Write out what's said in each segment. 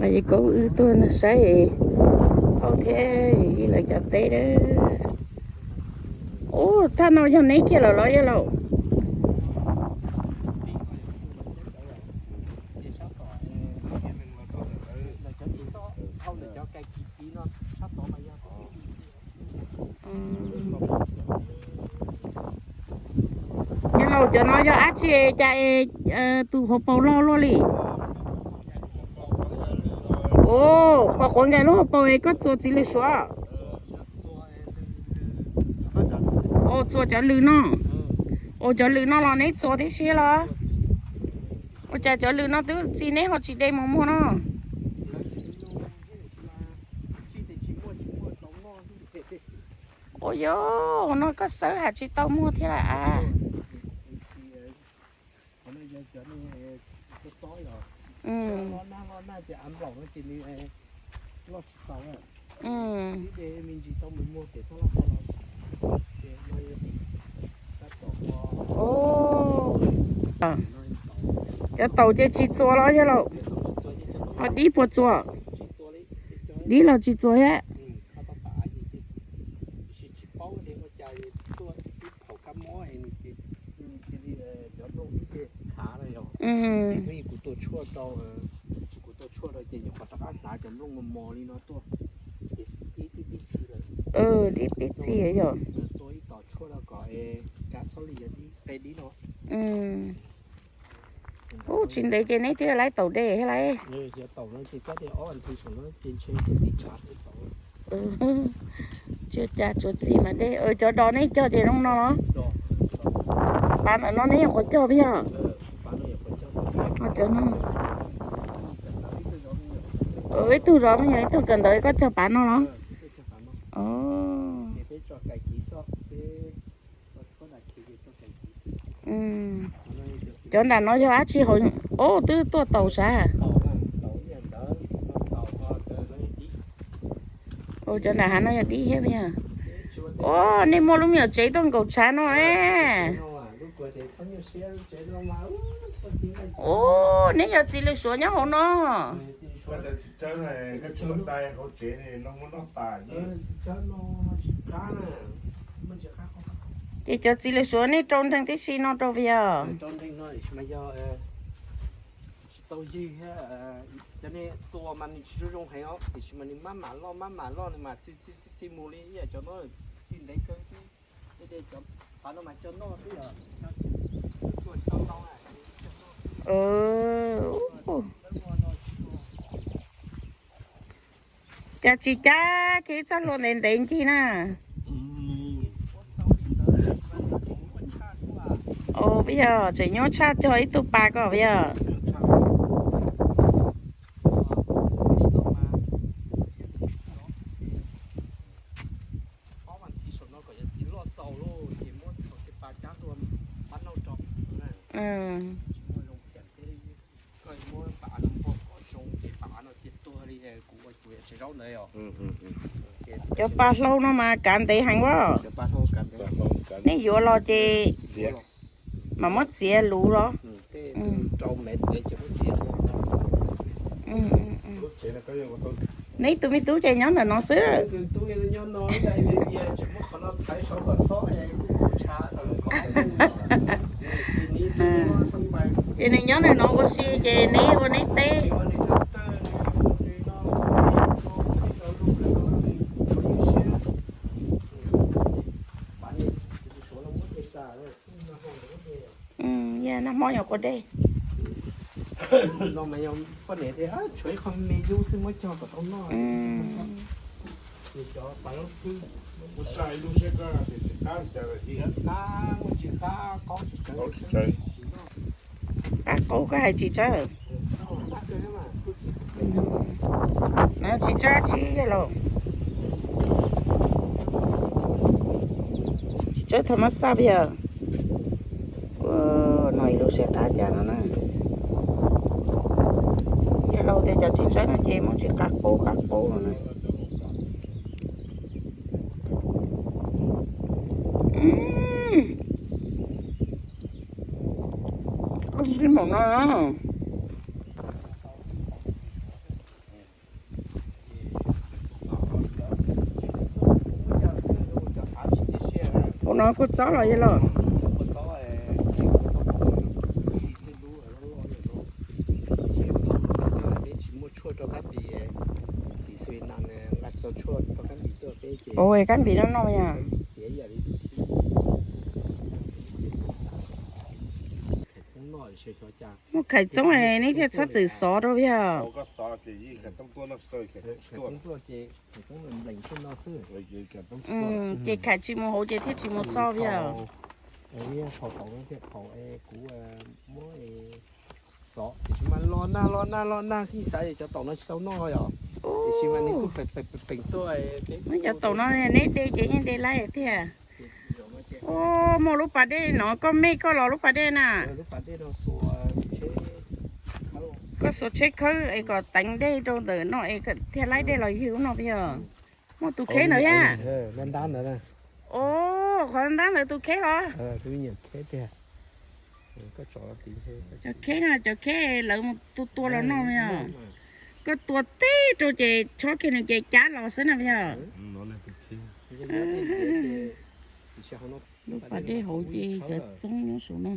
Yawg Koob wb tuaj saib Phauj thiab Yij lawv cov teb a. Ub, thaj no yog neb kiag lawm los yawg laus? Yawg laus, cov no yog dab tsi cas es tus hauv paus loj luaj li? Ua, pom quav nkais lub hauv paus es koj txua txiv lws suav? Ua, txua cov lws no. Ua, cov lws no los neb txua tib si los? Ua cas cov lws no twb txi neb ho tsis de mus muag no? Ua, yog no koj xawb has tsis tau muag thiab lawm a. Cov taus ces tsis txua los yog laus? Ho dib puas txua? Dib los tsis txua thiab. Dib pib txi yog. Ub, tsis ntev ces neb twb laib taus dej thiab lauj. Tsis cas, tsuas txi mas dej. Cov dos neb cog ces zoo no los? Pav ntawm no neb nyuam qhuav cog puas yog? Cov no. Ib tug zov me nyuam, ib tug kawm ntawv, koj cog pav no los? Cov nram no yog dab tsi hauv? Ub, twb tuaj taus sav. Cov nram hav no yog dib thiab puas yog? Ub, nej muaj lub me nyuam tsev tuaj nkaum tshav no. Ub, neb yog txiv lws suav nyob hauv no. Ces cov txiv lws suav nej rau nreeg tib si no rau puas yog? Tsis tau yig thiab, cov nej txua mas nws tsis zoo zoo heev os, tiam sis mas nws maj mam loj maj mam loj, nws mas txi txi txi txi mus li ib yam cov no, txi ntev kawg. Cov pav no mas cog noj xwb yom. Cas tsis cab kiag ib txoj hlua ntev ntev ncig na. Ua, puas yog tseem nyuaj tshaj cog ib tug pas ko puas yog? Cov pas hlau no mas kav ntev heev as. Nej yuav los ces mam muab txiav luv los? Neb tus me tub ces nyob ntawm no xwb. Ces nws nyob ntawm no ua si ces neb ua neb teb. Yog nag hmo nyuam qhuav dej. Qab qub koj hais tsis tsawg. Tsis tsawg tsis yog los? Tsis tsawg thaum mab xaj puas yog? No ib lub siab qab cas no na. Yog laus tias cov tsis tsawg no ces muab tsis qab qub qab qub no na. Ib hmos no. No kua txob los yog los? Ua kab npis no no yog. Muaj khais txoob neb thiaj txhob txwm xov rau yog. Ces khais tsis mus hauv ces thiaj tsis mus txo yog. Tiam sis mas los nag los nag los nag xij xav cov taum no tsis tau noj yom. Tiam sis mas nws kuj pleev tuaj. Neb cov taum no neb de ces yeej de laib tiag. Muaj lub pas dej no, koj mej koj los lub pas dej na. Koj xuas tsheb khawb es kom teev dej rau ntawm no es thiaj laib dej los ywg ub no yog. Muaj tus kheb ntawd thiab. Qhov ntab ntawd tus kheb los? Cov kheb no cov kheb lawv mus tua tua los noj yog. Koj tua teb rau ces chob kiag nws ces cab los xwb na yog. Lub pas dej hauv ces cov txoob nyob saum no.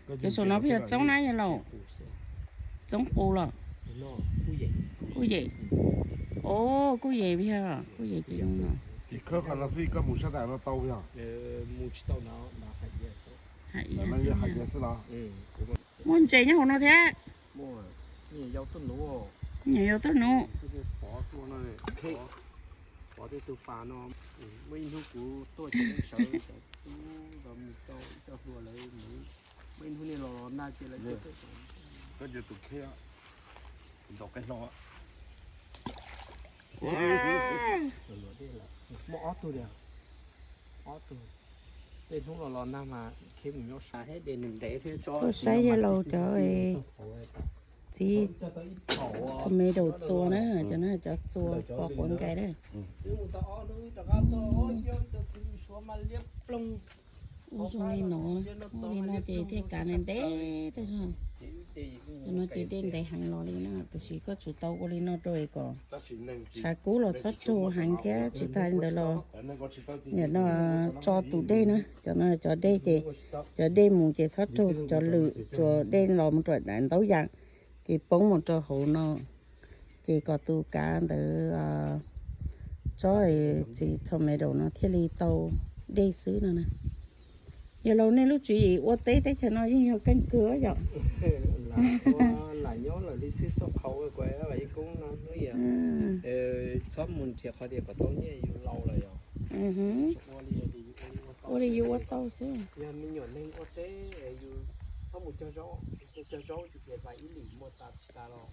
Cov saum no peb yog txoob na yog laus? Txoob qus los? Kuj yem. O, kuj yem yog, kuj yem ces no. Muaj ntses nyob hauv no thiab. Nyuam yaus tuaj nuv. Muaj ob tug li, ob tug. Tej hnub los los nag mas kheb mus nyob sab. Tuaj saib yawg laus cov txiv tomato txua na, cov no cov txua pos quav nkais na. Ua zoo li no, ua li no ces thiaj kav ntev ntev tej zog. Cov no ces dej ntev heev los li na, tiam sis koj tsum tau ua li no rau es kom tshav kub los txhob raug heev thiab tsis tas li ntawd los nim no tso tus dej na, cov no cov dej ces cov dej mus ces txhob raug cov lwm, tsuas dej los mus rau daim ntaub yas ces poob mus rau hauv no. Ces kom tus kav ntawd tsob txiv tomato no thiaj li tau dej xwb no na. Yog laus nej lub tswv yim ua teb teb chaws no yeej yog keej kawg yom. Lam nyob lawm li xwb xoj qhau kuv ib koob no hnub yog txhob mus nrhiav qhov tias kom tau nyiaj yus laus lawm yom. Ua li yus ua tau xwb. Yog me nyuam neeg ua teb yus txhob mus cog zaub, cog zaub ces mas ib lim muaj tas tsis tas los.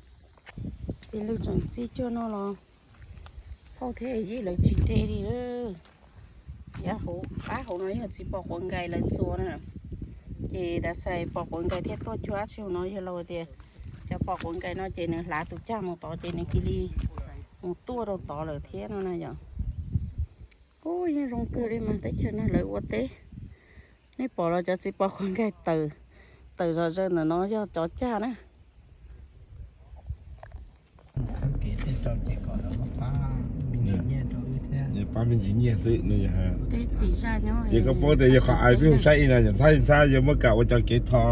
Txiv lws tseem txij cuag no los phauj thiab yij lawv tsis de li. Yav hauv qab hauv no yog txiv pos quav nkais lawv txua na. Ces tas xais pos quav nkais thiaj tuaj cuag dab tsi hauv no, yog laus tias cov pos quav nkais no ces nws hlav tus cag mus tod ces nws cia li mus tuaj rau tod lawm thiab no na yom. Ub, yeej zoo kawg li mas teb chaws no lawv ua teb. Nej pom los cov txiv pos quav nkais tawm, tawm zom zaws ntawm no yog cov cag na. Khawb kev tej rau ces kom lawv muab pab me ntsis nyiaj rau wb thiab. Pab me ntsis nyiaj xwb no. Tej txiv zaj nyob ces koj paub tias yog qhov ais peb hu saib ib na, yog ntxhab ntxhab yog muab kam ua cov kev tho,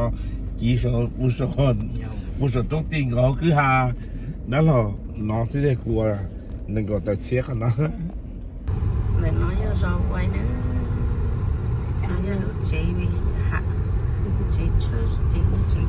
civ saum, puag saum roob tij nkaus hauv kwj ha. Dab laug, no xwb thiaj kuv ua nees nkaum tawm txhiab qhov no. Ntawm no yog zos Uais na. No yog lub tsev, tsev tshawj tsev, tsev